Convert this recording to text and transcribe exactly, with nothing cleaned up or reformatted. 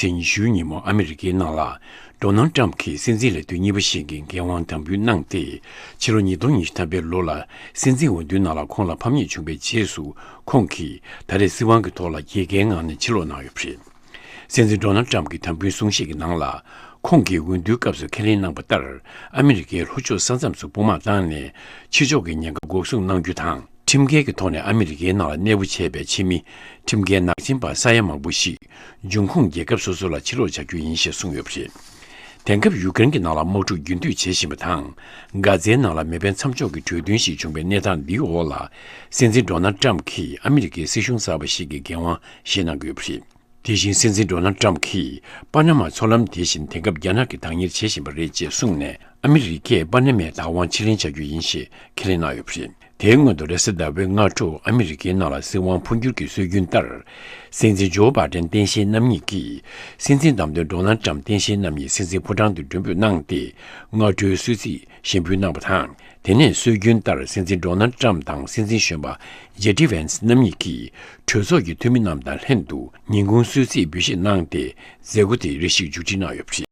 ཚེས་ཉི་ཤུ་ཉིན་མོ་ཨ་མི་རི་ཀའི་ནང་ལ། ཌོ་ནལ་ཏྲམ་གྱིས་སྲིད་འཛིན་ལས་དོན་གཉིས་པ་ཞིག་གི་འགན་དབང་དམ་འབུལ་གནང་སྟེ། ཕྱི་ལོ་ཉིས་སྟོང་ཉི་ཤུ་ཐམ་པའི་ལོ་ལ་སྲིད་འཛིན་འོས་བསྡུའི་ནང་ལ་ཁོང་ལ་ཕམ་ཉེས་བྱུང་བའི་རྗེས་སུ། ཁོང་གིས་ད་རེས་སྲིད་དབང་གི་ཐོག་ལ་རྒྱལ་ཁའི་ངང་ནས་ཕྱིར་ལོག་གནང་ཡོད་པ་རེད། སྲིད་འཛིན་ཌོ་ནལ་ཏྲམ་གྱི་དམ་འབུལ་གསུང་བཤད་ཀྱི་ནང་ལ། ཁོང་གིས་འོས་བསྡུའི་སྐབས་སུ་ཁས་ལེན་གནང་པ་ལྟར། ཨ་མི་རི་ཀའི་ལྷོ་ཕྱོགས་ས་མཚམས་སུ་དཔུང་དམག་བཏང་ནས། ཕྱི་ཕྱོགས་ཀྱི་ཉེན་ཁ་འགོག་སྲུང་གནང་རྒྱུ་དང་། ཁྲིམས་འགལ་གྱི་ཐོག་ནས་ཨ་མི་རི་ཀའི་ནང་ལ་གནས་སྤོ་བྱས་པའི་ཕྱི་མི། ཁྲིམས་འགལ་ནག་ཅན་པ་ས་ཡ་མང་པོ་ཞིག་འབྱུང་ཁུངས་རྒྱལ་ཁབ་སོ་སོ་ལ་ཕྱིར་ལོག་བྱ་རྒྱུ་ཡིན་ཞེས་གསུངས་ཡོད་པ་རེད། དེང་སྐབས་ཡུ་ཀེ་རེན་གྱི་ནང་ལ་དམག་འཁྲུག་རྒྱུན་མཐུད་བྱེད་བཞིན་པ་དང་། གྷ་ཛའི་ནང་ལ་མེ་འཕེན་མཚམས་འཇོག་གི་གྲོས་མཐུན་ཞིག་བྱུང་བའི་གནས་སྟངས་འདིའི་འོག་ལ། སྲིད་འཛིན་ཌོ་ནལ་ཏྲམ་གྱིས་ཨ་མི་རི་ཀའི་སྲིད་གཞུང་གསར་པ་ཞིག་གི་འགན་དབང་བཞེས་གནང་གི་ཡོད་པ་རེད། དེ་བཞིན་སྲིད་འཛིན་ཌོ་ནལ་ཏྲམ་གྱིས་པ་ན་མ་མཚོ་ལམ་དེ་བཞིན་དེང་སྐབས་རྒྱ་ནག་གིས་བདག་གཉེར་བྱེད་བཞིན་པ་རེད་ཅེས་གསུངས་ནས། ཨ་མི་རི་ཀས་པ་ན་མའི་བདག་དབང་ཕྱིར་ལེན་བྱ་རྒྱུ་ཡིན་ཞེས་ཁས་ལེན་གནང་ཡོད་པ་རེད། དེའི་སྔོན་དུ་རེས་གཟའ་ཟླ་བའི་སྔ་དྲོ་ཨ་མི་རི་ཀའི་ནང་ལ་སྲིད་དབང་འཕོ་འགྱུར་གྱི་སྲོལ་རྒྱུན་ལྟར། སྲིད་འཛིན་ཇོ་བྷ་ཏན་སྟངས་དཔྱལ་རྣམ་གཉིས་ཀྱིས། སྲིད་འཛིན་བདམས་ཐོན་ཌོ་ནལ་ཏྲམ་སྟངས་དཔྱལ་རྣམ་གཉིས་སྲིད་འཛིན་ཕོ་བྲང་དུ་མགྲོན་འབོད་གནང་སྟེ། སྔ་དྲོའི་གསོལ་ཚིགས་ཞལ་འབུལ་གནང་བ་དང་། དེ་ནས་སྲོལ་རྒྱུན་ལྟར་སྲིད་འཛིན་ཌོ་ནལ་ཏྲམ་དང་སྲིད་འཛིན་གཞོན་པ་ཇེ་ཌི་ཝན་སི་རྣམ་གཉིས་ཀྱིས་གྲོས་ཚོགས་ཀྱི་འཐུས་མི་རྣམས་དང་ལྷན་དུ་ཉིན་གུང་གསོལ་ཚིགས་འབུལ་བཞེས་གནང་སྟེ། མཛད་སྒོ་དེ་རེ་ཞིག་མཇུག་སྒྲིལ་གནང་ཡོད་པ་རེད།